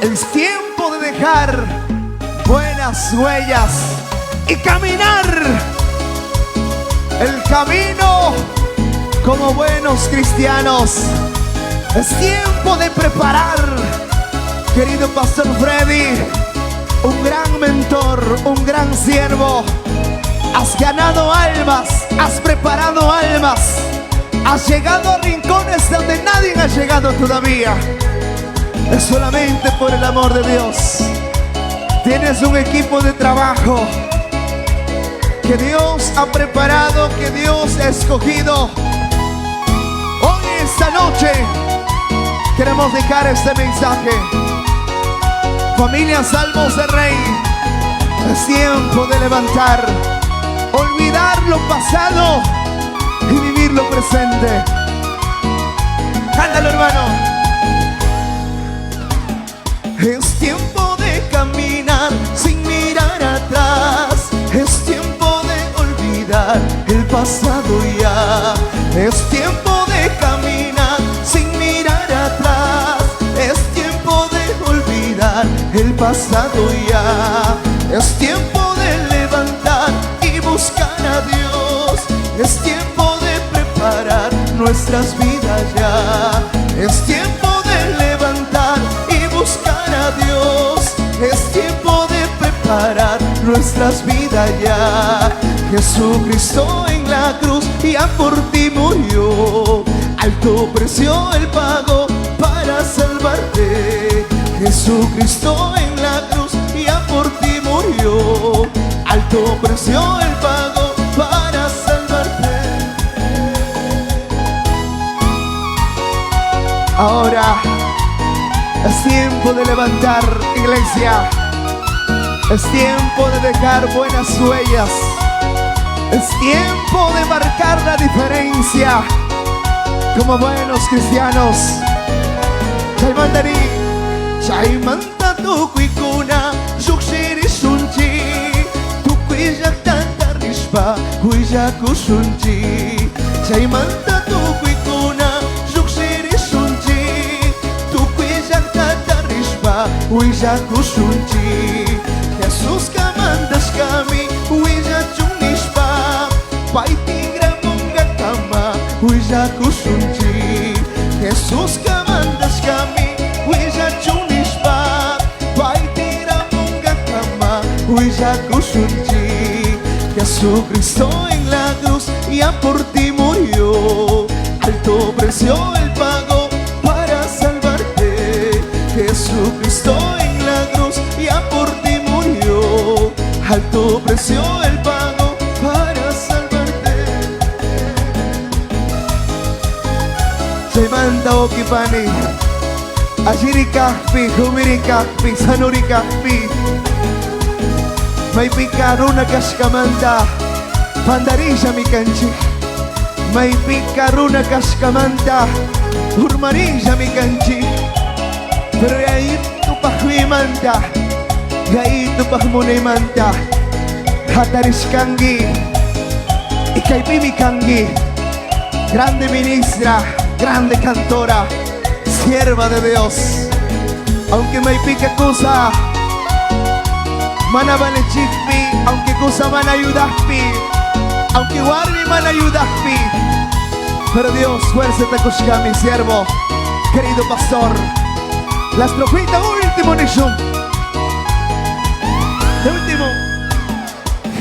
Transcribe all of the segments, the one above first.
Es tiempo de dejar buenas huellas y caminar el camino como buenos cristianos. Es tiempo de preparar, querido Pastor Freddy, un gran mentor, un gran siervo. Has ganado almas, has preparado almas, has llegado a rincones donde nadie ha llegado todavía. Es solamente por el amor de Dios. Tienes un equipo de trabajo que Dios ha preparado, que Dios ha escogido. Hoy, esta noche, queremos dejar este mensaje. Familia Salmos del Rey, es tiempo de levantar, olvidar lo pasado y vivir lo presente. Cántalo, hermano. Es tiempo de caminar sin mirar atrás. Es tiempo de olvidar el pasado ya. Es tiempo de caminar sin mirar atrás. Es tiempo de olvidar el pasado ya. Es tiempo de levantar y buscar a Dios. Es tiempo de preparar nuestras vidas ya. Es tiempo de levantar y buscar a Dios. Es tiempo de preparar nuestras vidas ya. Jesucristo en la cruz ya por ti murió. Alto precio él pagó para salvarte. Jesucristo en la cruz ya por ti murió. Alto precio él pagó para salvarte. Ahora es tiempo de levantar, iglesia. Es tiempo de dejar buenas huellas. Es tiempo de marcar la diferencia como buenos cristianos. Chaymantari, chaymanta tukuykuna lluqshirishunchik, tukuy llaqtata rishpa willakushunchik. Chaymanta tukuykuna lluqshirishunchik, tukuy llaqtata rishpa willakushunchik. Jesuska mandashkami willachun nishpa, pay tigramunkakama willakushunchik. Jesuska mandashkami willachun nishpa, pay tigramunkakama willakushunchik. Jesucristo en la cruz ya por ti murió. Alto precio él pagó para salvarte. Jesucristo en la cruz ya por ti murió. Alto precio él pagó para salvarte. Chaymanta wawqipani, allirikajpi, humirikajpi, sanurikajpi, maypika runa kashkamanta pandarillami kanchik. Maypika runa kashkamanta urmarillami kanchik. Pero Yayitupaj yuyaymanta, Yayitupaj munaymanta hatarishkanki y kaypimi kanki. Grande ministra, grande cantora, sierva de Dios. Aunque maypika kusa mana valechikpi, aunque kusa mana ayudajpi, aunque warmi mana ayudajpi, pero Dios fuerza te kushka, mi siervo, querido pastor. La estrofita último nishun. El último.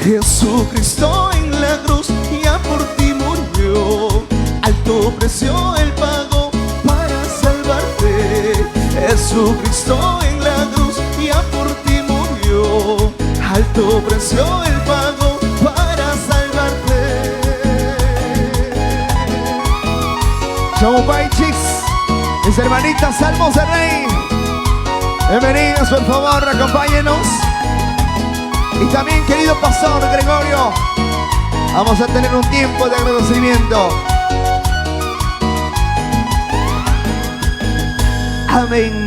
Jesucristo en la cruz ya por ti murió. Alto precio él pagó para salvarte. Jesucristo en la cruz ya por ti murió. Alto precio él pagó para salvarte. Chaupaichis, mis hermanitas Salmos del Rey, bienvenidos, por favor, acompáñenos. Y también, querido pastor Gregorio, vamos a tener un tiempo de agradecimiento. Amén.